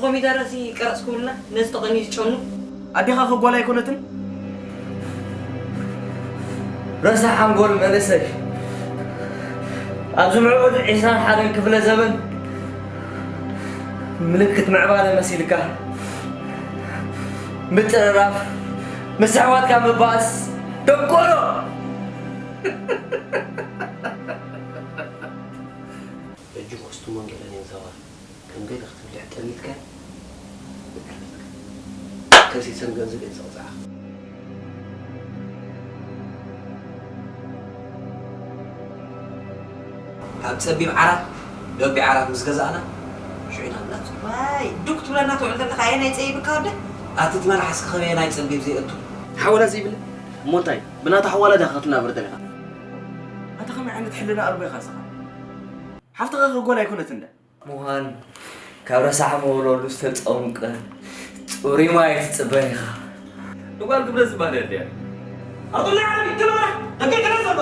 ኮሚደረ ሲ ቀረጽኩልና ነዚ ተቐንዩ ዝጨኑ። ኣዴኻ ከ ጓል ኣይኮነትን? ረሳሕ ሓንጎል መንእሰይ፣ ኣብዚ ምዕቡል ዒስራን ሓደን ክፍለ ዘበን ምልክት ምዕባለ መሲልካ ምጥርራፍ፣ ምስ ኣሕዋትካ ምባኣስ ደንቆሮ። ሕጂ ኮስትሞን ገለን እዮም ዘዋር። ከም ገለ ክትብልዕ ጠሚትካ፣ ከሲሰን ገንዘብ እየን ዘቕጽዓ። ካብ ጸቢብ ዓራት፣ ደቢ ዓራት ምስ ገዛእና፣ ሽዑ ኢና ንላጽ። ዋይ፣ ዱክ ትብለና ትውዕል ዘለኻ ኣየናይ ጸቢብካ ወደ? ኣቲ እቲ መልሓስካ ከበየናይ ጸቢብ ዘይእቱ? ሓወላ ዘይብለ? እሞ እንታይ? ብናታ ሓዋላ ዲኻ ክትናበር ደሊኻ? ኣታ ከመይ ዓይነት ሕልና ኣልቦ ኢኻ ንስኻ? ሓፍትኻ ከ ጓል ኣይኮነትን ዶ? ምዃን ካብ ረሳሕ መወልወሉ ዝተጸምቀ ጽሩይ ማይ ትጽበን ኢኻ። ንጓል ግብረ ዝበሃል የድልያ። ኣቱላ ዓረቢ፣ ተለዋ፣ ደቂ ተለ ዘሎ።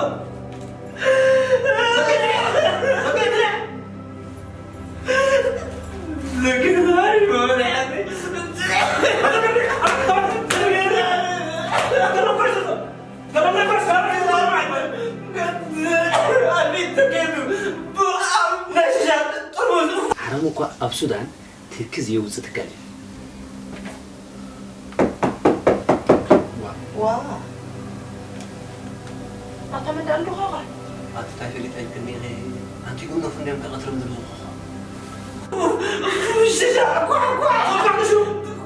ደቂ ተለ፣ ደቂ ተለ። ደቂ ተለ፣ ዓረብ እኳ ኣብ ሱዳን ትኪ ዘየውጽእ ትካል እዩ። ዋ። ኣታ መን ደኣ ኣለኻ? ኣቲ ታይ ፈሊጠ ይክኒ ኢኺ? ኣንቲ ጉንዶፍ እንዲዮም ከቐትሎም ዝብሉ። ሽሻ፣ ኳዕ፣ ኳዕ፣ ኳዕ፣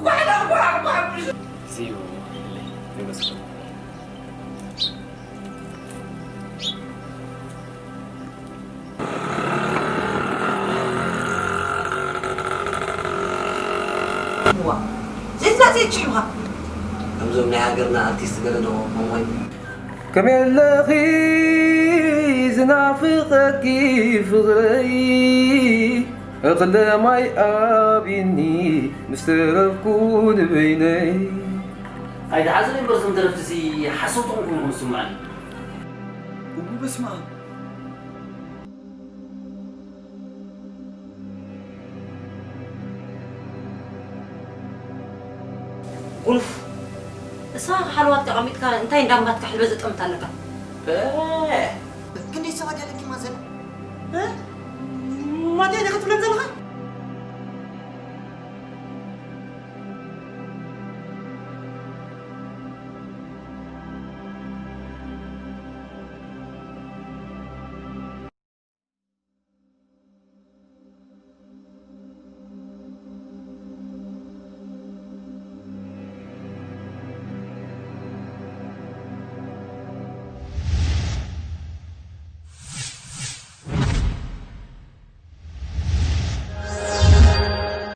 ኳዕ፣ ኳዕ፣ ኳዕ። ዚዩ፣ ይመስል። እዋ፣ ዘይትናጽ የችሉኻ። ከምዞም ናይ ሃገርና ኣርቲስት ገለ ዶ ኾንኮይ? ከመይ ኣለኺ ዝናፍቐኪ ፍቕረይ፣ እኽለ ማይ ኣብኒ ምስ ተረፍኩ ንበይነይ። ኣይትሓዝን እምበር፣ እዞም ደረፍቲ እዚ ሓሰውቶም ኮይኖም ዝስምዓኒ። እቡ በስመ ኣብ። ጉኑፍ፣ ንስኻ ሓለዋትካ ኣቐሚጥካ እንታይ እንዳምባትካ ሕልበት ዘጠምት ኣለካ? በ-፣ ክንደይ ሰባት ኣለኪ ማዘር? እ? ማታይ ዲኻ ትብለን ዘለኻ?